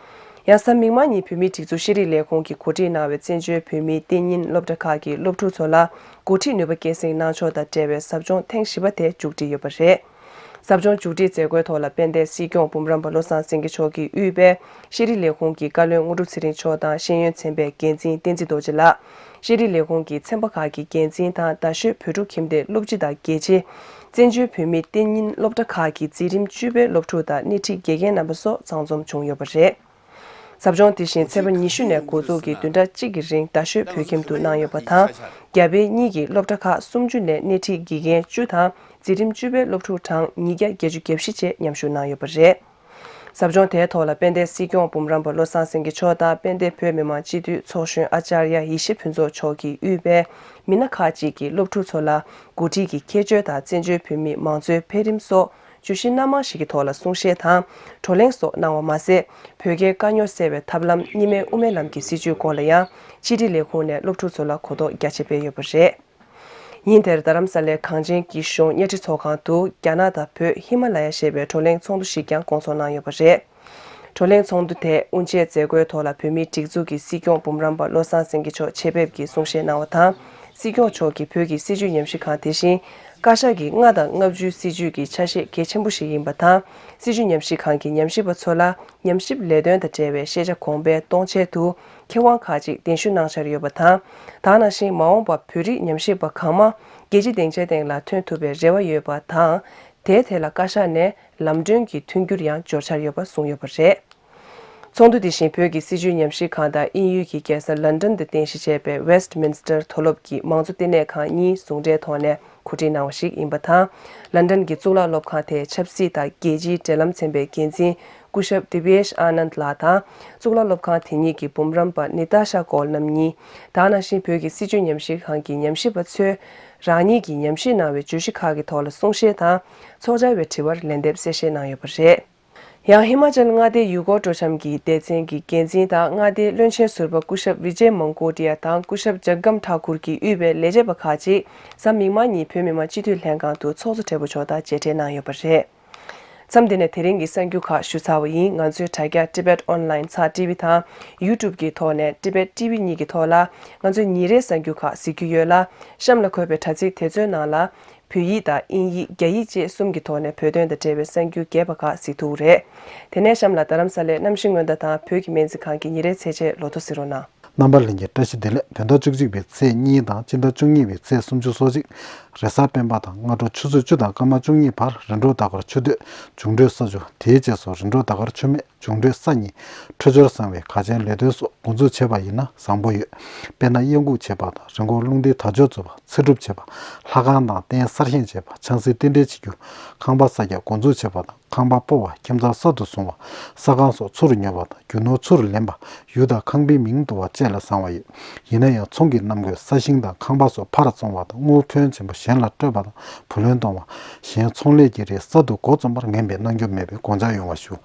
ཡང་གཟའ་མིག་དམར་ཉིན་བོད་མིའི་སྒྲིག་འཛུགས་ཤེས་རིག་ལས་ཁུངས་ཀྱིས་གོ་སྒྲིག་གནང་བའི་བཙན་བྱོལ་བོད་མིའི་གཏན་ཉིན་སློབ་གྲྭ་ཁག་གི་སློབ་ཕྲུག་ཚོ་ལ་འགོ་ཁྲིད་ནུས་པ་སྐྱེད་སྲིང་གནང་ཕྱོགས་དང་འབྲེལ་བའི་ཟབ་སྦྱོང་ཐེངས་བཞི་པ་དེ་མཇུག་སྒྲིལ་ཡོད་པ་རེད། ཟབ་སྦྱོང་མཇུག་སྒྲིལ་མཛད་སྒོའི་ཐོག་ལ་དཔལ་ལྡན་སྲིད་སྐྱོང་འབུམ་རམས་པ་བློ་བཟང་སེང་གེ་མཆོག་གིས་དབུས་པའི་ཤེས་རིག་ལས་ཁུངས་ཀྱི་བཀའ་བློན་དངོས་གྲུབ་ཚེ་རིང་མཆོག་དང་ཤེས་ཡོན་ཚན་པའི་འགན་འཛིན་བསྟན་འཛིན་རྡོ་རྗེ་ལགས། ཤེས་རིག་ལས་ཁུངས་ཀྱི་ཚན་པ་ཁག་གི་འགན་འཛིན་དང་རྡ་ཤོད་བོད་ཕྲུག་ཁྱིམ་སྡེའི་སློབ་སྤྱི་དང་དགེ་ཆེ། བཙན་བྱོལ་བོད་མིའི་གཏན་ཉིན་སློབ་གྲྭ་ཁག་གི་འཛིན་རིམ་བཅུ་པའི་སློབ་ཕྲུག་དང་སྣེ་ཁྲིད་དགེ་རྒན་རྣམ་པ་སོགས་ཚང་འཛོམས་བྱུང་ཡོད་པ་རེད། ཟབ་སྦྱོང་དེ་བཞིན་ཚེས་པ་ཉི་ཤུ་ནས་འགོ་འཛུགས་ཀྱིས་བདུན་ཕྲག་གཅིག་གི་རིང་རྡ་ཤོད་བོད་ཁྱིམ་དུ་གནང་ཡོད་པ་དང་། རྒྱ་བལ་གཉིས་ཀྱི་སློབ་གྲྭ་ཁག་སུམ་ཅུ་ནས་སྣེ་ཁྲིད་དགེ་རྒན་བཅུ་དང་འཛིན་རིམ་བཅུ་པའི་སློབ་ཕྲུག་གྲངས་ཉིས་བརྒྱ་བརྒྱད་ཅུ་གྱ་བཞི་བཅས་མཉམ་ཞུགས་གནང་ཡོད་པ་རེད། ཟབ་སྦྱོང་དེའི་ཐོག་ལ་དཔལ་ལྡན་སྲིད་སྐྱོང་འབུམ་རམས་པ་བློ་བཟང་སེང་གེ་མཆོག་དང་དཔལ་ལྡན་བོད་མི་མང་སྤྱི་འཐུས་ཚོགས་གཞོན་ཨ་ཅཱརྱ་ཡེ་ཤེས་ཕུན་ཚོགས་མཆོག་གིས་དབུས་པའི་མི་སྣ་ཁག་ཅིག་གིས་སློབ་ཕྲུག་ཚོ་ལ་འགོ་ཁྲིད་ཀྱི་ཁྱད་ཆོས་དང་བཙན་བྱོལ་བོད་མིའི་མང་གཙོའི་འཕེལ་རིམ་སོགས་བརྗོད་གཞི་སྣ་མང་ཞིག་གི་ཐོག་ལ་གསུང་བཤད་དང་བགྲོ་གླེང་སོགས་གནང་བ་མ་ཟད། བོད་རྒྱའི་དཀའ་རྙོག་སེལ་བའི་ཐབས་ལམ་གཉིས་སྨན་དབུ་མའི་ལམ་གྱི་སྲིད་བྱུས་སྐོར་ལ་ཡང་ཕྱི་དྲིལ་ལས་ཁུངས་ནས་སློབ་ཕྲུག་ཚོ་ལ་གོ་རྟོགས་རྒྱ་ཆེ་སྤེལ་ཡོད་པ་རེད། ཉིན་དེར་རྡ་རམ་ས་ལའི་གངས་ཅན་སྐྱིད་གཤོངས་གཉའ་ཁྲི་ཚོགས་ཁང་དུ་རྒྱ་ནག་དང་བོད་ཧི་མ་ལ་ཡ་ཞེས་པའི་བགྲོ་གླེང་ཚོགས་འདུ་ཞིག་ཀྱང་སྐོང་ཚོགས་གནང་ཡོད་པ་རེད། བགྲོ་གླེང་ཚོགས་འདུ་དེས་དབུ་འབྱེད་མཛད་སྒོའི་ཐོག་ལ་བོད་མིའི་སྒྲིག་འཛུགས་ཀྱི་སྲིད་སྐྱོང་འབུམ་རམས་པ་བློ་བཟང་སེང་གེ་མཆོག་ཆེད་ཕེབས་ཀྱིས་གསུང་བཤད་གནང་བ་དང་། སྲིད་སྐྱོང་མཆོག་གིས་བོད་ཀྱི་སྲིད་བྱུས་ཉམས་ཞིབ་ཁང་དེ་བཞིན་བཀའ་ཤག་གི་ལྔ་དང་ལྔ་བཅུའི་སྲིད་བྱུས་ཀྱི་ཆ་ཤས་གལ་ཆེན་པོ་ཞིག་ཡིན་པ་དང་། སྲིད་བྱུས་ཉམས་ཞིབ་ཁང་གི་ཉམས་ཞིབ་པ་ཚོ་ལ་ཉམས་ཞིབ་ལས་དོན་དང་འབྲེལ་བའི་ཤེས་བྱ་གོང་འཕེལ་གཏོང་ཆེད་དུ་མཁས་དབང་ཁག་ཅིག་གདན་ཞུ་གནང་འཆར་ཡོད་པ་དང་། ད་ག་ནང་བཞིན་མ་འོངས་པར་བོད་རིགས་ཉམས་ཞིབ་པ་གང་མང་རྒྱལ་སྤྱིའི་སྡིངས་ཆའི་སྟེང་ལ་ཐོན་ཐུབ་པའི་རེ་བ་ཡོད་པ་དང་། དེའི་ཐད་ལ་བཀའ་ཤག་ནས་ལམ་གྲོན་གྱི་མཐུན་འགྱུར་ཡང་འབྱོར་འཆར་ཡོད་པ་གསུངས་ཡོད་པ་རེད། ཚོགས་འདུ་དེ་བཞིན་བོད་ཀྱི་སྲིད་བྱུས་ཉམས་ཞིབ་ཁང་དང་དབྱིན་ཡུལ་གྱི་རྒྱལ་ས་ལན་ཌན་དུ་རྟེན་གཞི་བྱས་པའི་Westminster་མཐོ་སློབ་ཀྱི་མང་གཙོ་བསྟི་གནས་ཁང་གཉིས་ཟུང་འབྲེལ་ཐོག་ནས་གོ་སྒྲིག་གནང་བ་ཞིག་ཡིན་པ་དང་། ལན་ཌན་གྱི་གཙུག་ལག་སློབ་ཁང་དེའི་ཆབ་སྲིད་དང་རྒྱལ་སྤྱིའི་འབྲེལ་ལམ་ཚན་པའི་འགན་འཛིན་སྐུ་ཞབས་Devesh Anand་ལགས་དང་། གཙུག་ལག་སློབ་ཁང་དེ་ཉིད་ཀྱི་འབུམ་རམས་པ་Natasha Goel་རྣམ་གཉིས། ད་ག་ནང་བཞིན་བོད་ཀྱི་སྲིད་བྱུས་ཉམས་ཞིབ་ཁང་གི་ཉམས་ཞིབ་པ་ཚོས་རང་ཉིད་ཀྱིས་ཉམས་ཞིབ་གནང་བའི་བརྗོད་གཞི་ཁག་གི་ཐོག་ལ་གསུང་བཤད་དང་། ཚོགས་བཅར་བའི་དྲི་བར་ལན་འདེབས་གསལ་བཤད་གནང་ཡོད་པ་རེད། ཡང་ཧི་མ་ཅལ་མངའ་སྡེའི་ཡུལ་སྐོར་སྤྲོ་འཆམ་གྱི་སྡེ་ཚན་གྱི་འགན་འཛིན་དང་མངའ་སྡེའི་བློན་ཆེན་ཟུར་པ་སྐུ་ཞབས་Vijay Mankotia་དང་སྐུ་ཞབས་Jagam Thakur་གྱིས་དབུས་པའི་ལས་བྱེད་པ་ཁག་ཅིག་གཟའ་མིག་དམར་ཉིན་བོད་མི་མང་སྤྱི་འཐུས་ལྷན་ཁང་དུ་ཚོགས་གཙོ་སྦྲེལ་པོ་མཆོག་དང་མཇལ་འཕྲད་གནང་ཡོད་པ་རེད། མཚམས་འདི་ནས་དེ་རིང་གི་གསར་འགྱུར་ཁག་ཞུ་ཚར་བ་ཡིན། ང་ཚོའི་དྲ་རྒྱ་Tibet Online་ཚགས་ཊི་ཝི་དང་YouTube་གི་ཐོག་ནས་Tibet་ཊི་ཝི་གཉིས་ཀྱི་ཐོག་ལ་ང་ཚོའི་ཉིན་རེའི་གསར་འགྱུར་ཁག་གཟིགས་རྒྱུ་ཡོད་ལ། གཤམ་ལ་འཁོད་པའི་དྲ་ཚིགས་དེ་ཚོའི་ནང་ལ། བོད་ཡིག་དང་དབྱིན་ཡིག་རྒྱ་ཡིག་བཅས་གསུམ་གྱི་ཐོག་ནས་བོད་དོན་དང་འབྲེལ་བའི་གསར་འགྱུར་རྒྱས་པ་ཁག་གཟིགས་ཐུབ་རེད། དེ་ནས་གཤམ་ལ་རྡ་རམ་ས་ལའི་གནམ་གཤིས་སྔོན་བརྡ་དང་བོད་ཀྱི་སྨན་རྩིས་ཁང་གི་ཉིན་རེའི་ཚེས་ཆེན་ལོ་ཐོ་གཟིགས་རོགས་གནང་། རྣམ་པ་ལྷན་རྒྱས་བཀྲ་ཤིས་བདེ་ལེགས། བོད་ཟླ་བཅུ་གཅིག་པའི་ཚེས་གཉིས་དང་སྤྱི་ཟླ་བཅུ་གཉིས་པའི་ཚེས་སུམ་ཅུ་སོ་གཅིག་རེས་གཟའ་སྤེན་པ་དང་སྔ་དྲོ་ཆུ་ཚོད་བཅུ་དང་སྐར་མ་བཅུ་གཉིས་བར་རིམ་གྲོ་ཟླ་སྐར་ཆུ་སྟོད་འབྱུང་འཕྲོད་ས་ཆུ། དེའི་རྗེས་སུ་རིམ་གྲོ་ཟླ་སྐར་ཆུ་སྨད་འབྱུང་འཕྲོད་ས་གཉིས་འཕྲོད་སྦྱོར་གསང་བའི་གལ་ཆེན་ལས་དོན་སོགས་འགོ་འཛུགས་བྱས་པ་ཡིན་ན་བཟང་པོ་ཡོད། དཔེར་ན། གཡང་འགུགས་བྱེད་པ་དང་རི་མགོར་རླུང་རྟའི་དར་ལྕོག་འཛུགས་པ། ཚེ་སྒྲུབ་བྱེད་པ། ལྷ་ཁང་དང་རྟེན་གསར་བཞེངས་བྱེད་པ། ཆང་སའི་རྟེན་འབྲེལ་བྱེད་རྒྱུ། ཁང་པ་གསར་རྒྱག་འགོ་འཛུགས་བྱེད་པ་དང་། ཁང་པ་སྤོ་བ། ཁྱིམ་ཚང་གསར་དུ་བཟུང་བ། ས་ཁང་སོགས་ཚུར་ཉོ་བ་དང་། རྒྱུ་ནོར་ཚུར་ལེན་པ། ཡུལ་དང་ཁང་པའི་མིང་བསྡུ་བ་བཅས་ལ་བཟང་བ་ཡོད། ཡིན་ན་ཡང་ཚོང་གི་རྣམ་ངོས་ས་ཞིང་དང་ཁང་པ་སོགས་ཕར་བཙོང་བ་དང་། དངུལ་ཕོན་ཆེན་པོ་གཞན་ལ་སྤྲོད་པ་དང་བུ་ལོན་གཏོང་བ། གཞན་ཚོང་ལས་ཀྱི་རིགས་གསར་དུ་འགོ་རྩོམ་པར་ངན་པའི་རྣམ་འགྱུར་མེད་པའི་དགོངས་འཆར་ཡོང་བ་ཞུ།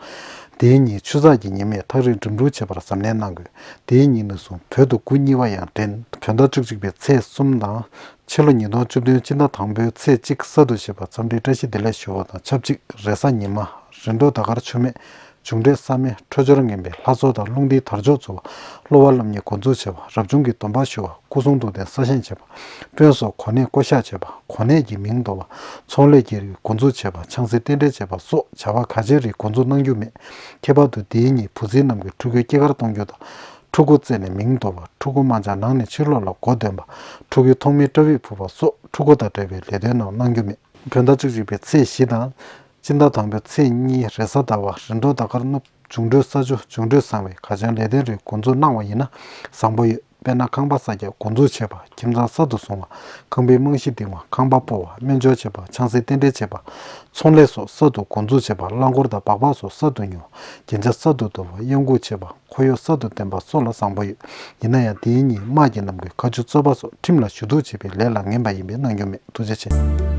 དེའི་ཉིན་ཆུ་ཚགས་ཀྱི་ཉི་མས་ཐག་རིང་འགྲིམ་འགྲུལ་བྱེད་པར་གཟབ་ནན་གནང་དགོས། དེའི་ཉིན་ནས་བཟུང་བོད་དུ་དགུ་གཉིས་པ་ཡང་འདྲེན། བོད་ཟླ་བཅུ་གཅིག་པའི་ཚེས་གསུམ་དང་། ཕྱི་ལོ་ཉིས་སྟོང་བཅུ་བདུན་སྤྱི་ཟླ་དང་པོའི་ཚེས་གཅིག་གསར་དུ་བཞད་པ་འཚམས་འདྲིའི་བཀྲ་ཤིས་བདེ་ལེགས་ཞུ་བ་དང་ཆབས་ཅིག་རེས་གཟའ་ཉི་མ། རིམ་གྲོ་ཟླ་སྐར་ཆུ་སྨད། འབྱུང་འཕྲོད་ས་སྨད། འཕྲོད་སྦྱོར་ངན་པའི་ལྷ་ཚོགས་དང་རླུང་རྟའི་དར་ལྕོག་འཛུགས་པ། གློ་བ་རླབས་གཉིས་འགོ་འཛུགས་བྱེད་པ། རབ་བྱུང་གི་སྡོམ་པ་ཞུ་བ། སྐུ་གསུང་ཐུགས་རྟེན་གསར་བཞེངས་བྱེད་པ། དཔོན་སོགས་གོ་གནས་བསྐོ་གཞག་བྱེད་པ། གོ་གནས་ཀྱི་མིང་འདོགས་པ། ཚོང་ལས་ཀྱི་རིགས་འགོ་འཛུགས་བྱེད་པ། ཆང་སའི་རྟེན་འབྲེལ་བྱེད་པ་སོགས་བྱ་བ་གལ་ཆེན་རིགས་འགོ་འཛུགས་གནང་རྒྱུ་མེད། ཁྱད་པར་དུ་འདིའི་ཉིན་བུ་བརྩིས་རྣམས་ཀྱིས་ཕྲུ་གུའི་སྐྱེས་སྐར་གཏོང་རྒྱུ་དང་། ཕྲུ་གུ་བཙས་ནས་མིང་འདོགས་པ། ཕྲུ་གུ་དམར་འབྱར་ནང་ནས་ཕྱི་ལོགས་ལ་མགོ་འདོན་པ། ཕྲུ་གུའི་ཐོག་མའི་སྐྲ་དབྱིབས་ཕུད་པ་སོགས་ཕྲུ་གུ་དང་འབྲེལ་བའི་ལས་དོན་རྣམས་གནང་རྒྱུ་མེད། བོད་ཟླ་བཅུ་གཅིག་པའི་ཚེས་བཞི་དང་། སྤྱི་ཟླ་དང་པོའི་ཚེས་གཉིས་རེས་གཟའ་ཟླ་བ། རིམ་གྲོ་ཟླ་སྐར་སྣུབ། འབྱུང་འཕྲོད་ས་ཆུ། འབྱུང་འཕྲོད་གསང་བའི་གལ་ཆེན་ལས་དོན་རིགས་འགོ་འཛུགས་གནང་བ་ཡིན་ན་བཟང་པོ་ཡོད། དཔེར་ན། ཁང་པ་གསར་རྒྱག་འགོ་འཛུགས་བྱེད་པ། ཁྱིམ་ཚང་གསར་དུ་བཟུང་བ། ཁང་པའི་རྨང་གཞི་འདིང་བ། ཁང་པ་སྤོ་བ། སྨན་སྦྱོར་བྱེད་པ། ཆང་སའི་རྟེན་འབྲེལ་བྱེད་པ། ཚོང་ལས་སོགས་གསར་དུ་འགོ་འཛུགས་བྱེད་པ། རླངས་འཁོར་དང་སྦག་སྦག་སོགས་གསར་དུ་ཉོ་བ། རྒྱན་ཆ་གསར་དུ་བསྡུ་བ། གཡང་འགུགས་བྱེད་པ། ཁོར་ཡུག་གསར་དུ་འདེམས་པ་སོགས་ལ་བཟང་པོ་ཡོད། ཡིན་ན་ཡང་དེའི་ཉིན་དམག་གི་རྣམ་ཀུན་ཁ་མཆུ་གཙོད་པ་སོགས་ཁྲིམས་ལ་ཞུ་གཏུག་བྱེད་པའི་ལས་ལ་ངན་པ་ཡིན་པས་གནང་རྒྱུ་མེད། ཐུགས་རྗེ་ཆེ།